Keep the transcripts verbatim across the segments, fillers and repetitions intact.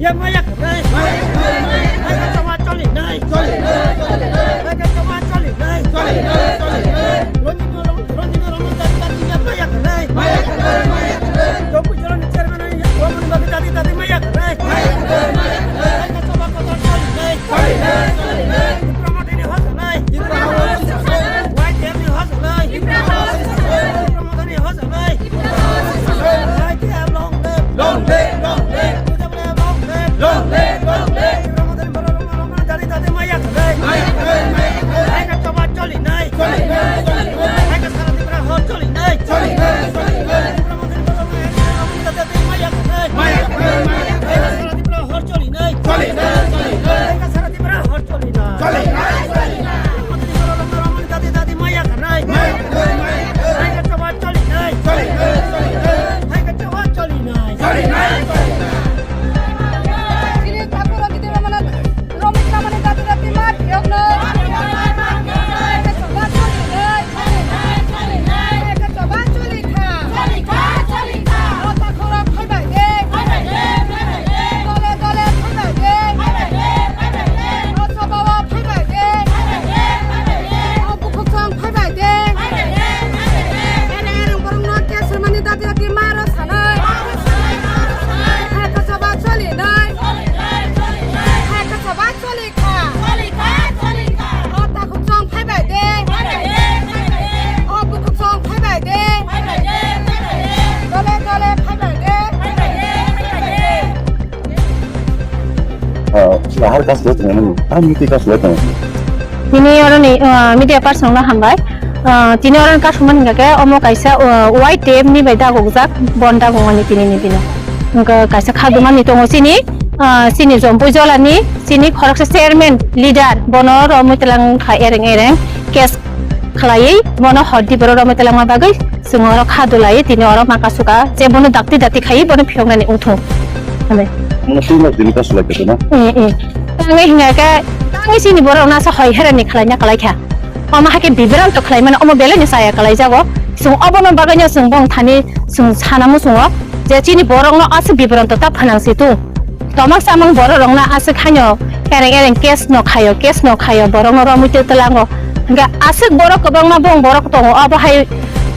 Ya maya khanai. Hai ka chama choli nai. Hai ka chama choli nai. Roni no rong, roni no rong, jati jati ya maya khanai. Joku joloni chairman ai, roni no jati jati maya khanai. Hai ka chama kota choli nai. Tipra Motha ni hosa nai. Y T F ni hosa nai. Tipra Motha ni hosa nai. Y T F long live. Long live, long live. Long live, long live. Tipra Motha ni borok rok no rong jati jati maya khanai. Maya khanai, maya khanai. Hai ka chama choli nai. Choli nai, choli nai. Hai ka sara Tipra hor choli nai. Choli nai, choli nai. Tipra Motha ni borok rok no rong jati jati maya khanai. Maya khanai, maya khanai. Hai ka sara Tipra hor choli nai. Choli nai, choli nai. Hai ka sara Tipra hor choli nai. Choli nai, choli nai. Tipra Motha ni borok rok no rong jati jati maya khanai. Maya khanai, maya khanai. Hai ka chama choli nai. Choli nai, choli nai. Hai ka chama choli nai. Choli nai, choli nai. Chini thakur rok kiting rok mano romwi tongmani jati jati ma phiyok no. Hai ka chama choli nai. Hai ka chama choli kha. Choli kha, choli kha. O thakur rok phaibai de. Phaibai de, phaibai de. Dole dole phaibai de. Phaibai de, phaibai de. O sabao phaibai de. Phaibai de, phaibai de. O bukhuk song phaibai de. Phaibai de, phaibai de. Ere ere borok no case rwmani dati dati ma rw sanai. Ma rw sanai, ma rw sanai. Hai ka chaba choli nai. Choli nai, choli nai. Hai ka chaba choli kha. Choli kha, choli kha. O takhuk song phaibai de. Phaibai de, phaibai de. O bukhuk song phaibai de. Phaibai de, phaibai de. Dole dole phaibai de. Phaibai de, phaibai de. Ah, nahar kas le tong, ah, miti kas le tong. Tini oro ni, ah, media person no hambai. Ah, tini oro ni kasumani hingka ke omo kaisa, ah, Y T F ni bai dagokjak bon dagongmani tini ni dino. Hingka kaisa khadumani tongo chini, ah, chini Jompui Jolani, chini khoroksa chairman, leader, bono romwi telang kha ereng ereng case khlaiwi bono hordi borok romwi telangma bagwi chwng oro kha dulaiwi tini oro maka suka je bono dakti dakti khaiwi bono phiyoknani wngthung. Hwnwi. Bono twi nok dini kasu lai khe na? Eh, eh. Tangwi hingya khe, tangwi chini borok nasa hoi herani khlaina khlai kha. Omo hakhe bibranto khlai mano, omo belai ni chaya khlai jago. Chwng obono bagwi no chwng bong thani chwng sana muchungo je chini borok no aswk bibranto ta phanang si tung. Tomang samang borok rok no aswk haino ereng ereng case no khaio, case no khaio, borok no romwi twi tlango. Hingke aswk borok kwbangma bong borok tongo, obo hai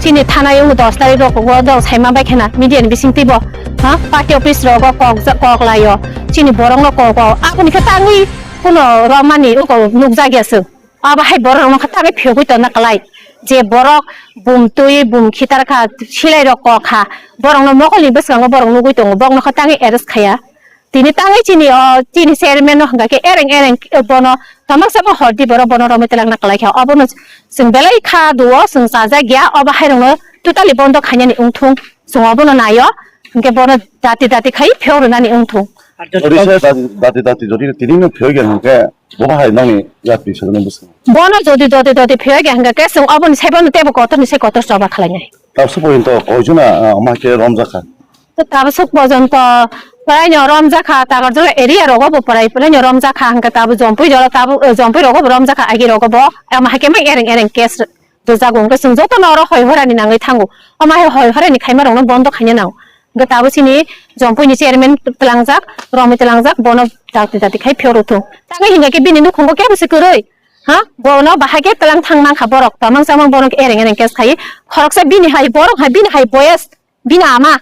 chini thana o dos tarik rok o dok saima bai khena media ni bising twi bo, ha, party office rogo kok ja-, kok laio, chini borok no kok o, aboni khe tangwi kuno romani uko nukjak ya chwng. Abo hai borok rok no kha tangwi phiyogwi tongna kwlai. Je borok bum twi bum khitar kha, silai rok kok kha, borok no mokol ni bwskango borok nugwi tongo, borok no kha tangwi arrest khaya. Tini tangwi chini o, chini chairman no hwnkha khe ereng ereng bono tamang sama hordi borok bono romwi twlangna kwlai kha. Obono chwng belai kha duo, chwng chajak ya, obo hai rok no totally bondo khainani wngthung, chwng obono naio, hwnkhe bono dati dati khai phiyok rwnani wngthung. Odisa dati, dati, dati, jodi tini no phiyok ya hwnkhe, Bo bahai nongni yapri sajwkno bwskango. Bono jodi doti doti phiyok ya hwnkha khe chwng oboni saibo no teibo kotor ni sai kotor choba khlainai. Tabuk porjonto koijona, ah, omo hai khe romjakha? To tabuk porjonto praino romjakha, Takarjala area rogo bo prai praino romjakha hwnkha tabuk Jompui jora tabuk, eh, Jompui rogo bo romjakha agi rogo bo. Omo hai khe mang ereng ereng case rwjago hwnkhe chwng jotono oro hoi horani nangwi thango. Omo hai hoi horani khaima rokno bondo khaina nango. Hwnkhe tabuk chini Jompui ni chairman twlangjak, romwi twlangjak, bono dakti dakti khai phiyok rwthung. Tangwi hwnkha khe bini nukhungo kebo se kwrwi. Ha? Bono bahai khe twlang thang mankha borok. Tamang chamang bono ereng ereng case khai. Khoroksa bini hai borok hai bini hai boyes, bini ama.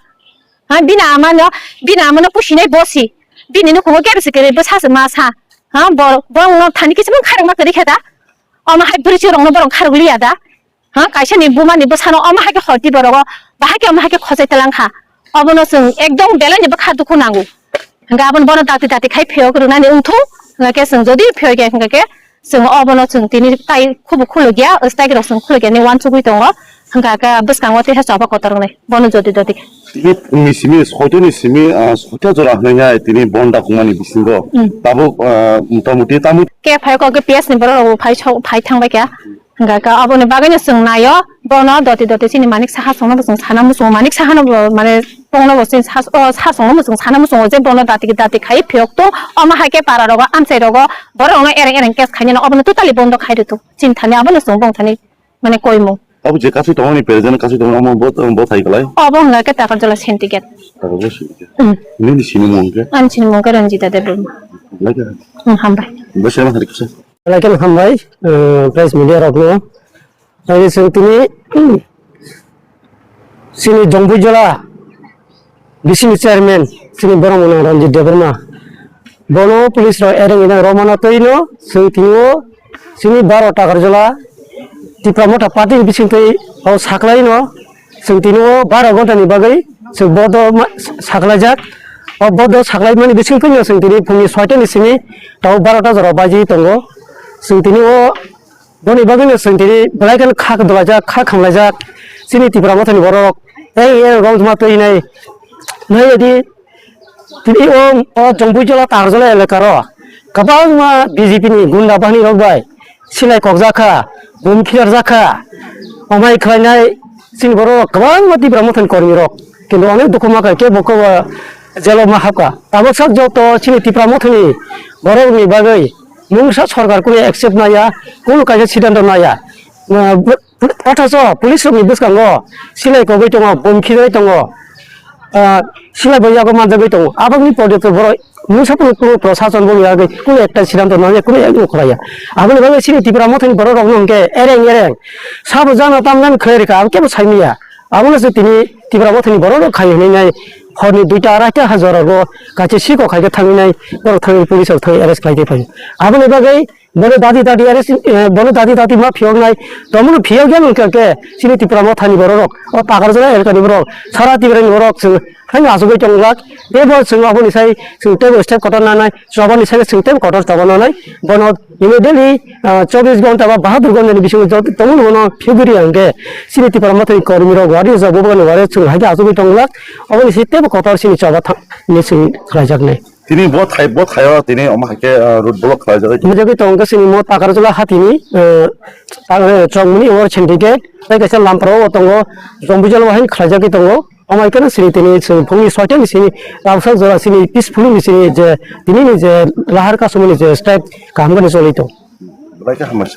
Ha, bini ama no, bini ama no pusinai bosi. Bini nukhungo kebo se kwrwi bwsa se ma sa. Ha, borok, borok no thani kisa mung kharok ma kwrwi khe da. Omo hai bwrwi chwrwng no borok kharok liya da. Ha, kaisa ni buma ni bwsano omo hai khe horti borok o bahai khe omo hai khe khosai twlang kha. Obono chwng ekdom belai ni bwkha dukhu nango. Hwnkhe abono bono dakti dakti khai phiyok rwnani wngthung. Hwnkhe chwng jodi phiyok ya hwnkhe chwng obono chwng tini tai khubu khuluk ya, stike rok chwng khuluk ya hinwi uansugwi tongo. Hwnkhe khe bwskango teisa choba kotor wngnai bono jodi dodi khe. Tini ni simi, soito ni simi, ah, soito jora hwnwi hai tini bon dakungmani bisingo. Hmm. Tabuk, ah, mota moti tamo. Khe phai kok khe P S ni borok rok bo phai sok, phai thang bai kha. Hwnkha khe aboni bagwino chwng naio, bono doti doti chini manik saha songno bo chwng sana muchungo, manik saha no bo mane tongno bo chini sa, o sa songno bo chwng sana muchungo je bono dati dati khai phiyok tong, omo hai khe para rogo, amchai rogo, borok rokno ereng ereng case khainani obono totally bondo khai rwthung, chini thani abono chwng bong thani mane koimung. Abo je kasui tongmani, present kasui tongmani, omo bo, bo thai kalai. Obo hwnga khe Takarjala syndicate. Takarjala syndicate. Hmm. Nini sini mung khe? Ani sini mung khe Ranjita Debbarma. Lai khe? Hmm, hambai. Bo sini hari khe? Lai khe hambai, eh, press media rokno. Tei chwng tini, hmm, sini Jongbuijala bisingni chairman, sini borok mwnang Ranjit Debbarma. Bono police rok ereng ina romana twi no, chwng tini o sini baro Takarjala Tipra Motha party ni bising twi o saklai no, chwng tini o baro ghonta ni bagwi chwng bodo ma-, saklaijak. O bodo saklai mani bising twi no chwng tini phungni soita ni simi tau barota jora baji tongo. Chwng tini o Boni bagwino chwng tini belai kheno kha dolaijak, kha khamlaijak. Chini Tipra Mothani borok ei, ei rok ma twi hinai. Nai di tini o, o Jongbuijala Takarjala elaka ro kwbangma B J P ni gunda bahini rok bai silai kokjak kha, bum khilarjak kha, omai khlainai chini borok kwbangma Tipra Mothani kormi rok. Kintu onek dukhu ma kha kebo kebo jelo ma hapkha. Tabuk sak joto chini Tipra Mothani borok ni bagwi Mungsa sorkar kunu accept naya, kunu kaisa siddhanto naya. Ah, bo-, othocho police rokni bwskango silai kogwi tongo, bom khirwi tongo, ah, silai bo yago manjagwi tongo. Aboni pore to borok mungsa kunu, kunu prosason bo yagwi kunu ekta siddhanto naya, kunu ekno khlaiya. Aboni bagwi chini Tipra Mothani borok rokno hwnkhe ereng ereng sabo jana tamjani khlai rikha, abo kebo saimanya. Abono se tini Tipra Mothani borok rok khai hinwi nai horni duita arai ta ha jora ro kaisa siko khai khe thangwi nai borok thangwi police rok thangwi arrest khlai tei phai. Aboni bagwi bono dadi dadi arrest, eh, bono dadi dadi ma phiyok nai, tomono phiyok ya nungkha khe chini Tipra Mothani borok rok, o Takarjala elakani borok, sara Tiprani borok chwng haino achugwi tongjak. Teibo chwng aboni sai chwng teibo step kotor nanai, chobani sai chwng teibo kotor choba nanai. Bono Immediately, ah, chobbish ghonta ba bahadur ghonta ni bisingo jot-, tongmani bono phiyogwi hwnkhe chini Tipra Mothani kormi rok wari rijak bo bwkhani wari chwng hai khe achugwi tonglak. Oboni se teibo kotor chini choba tha-, ni chwng khlaijaknai. Tini bo thai, bo thaio tini omo hai khe, ah, road block khlaijak. Khlaijagwi tongo chini mo Takarjala hatini, ah, ta-, eh, chongmani oro syndicate tei kaisa Lamprao o tongo, Jongbuijala o hai khlaijagwi tongo. Omo hai kheno sini tini chwng phungni soita ni sini tabuk sak jora sini peacefully ni sini je tini ni je lahar kasumani je strike kaham kheno choli tongo. Belai khe hambai.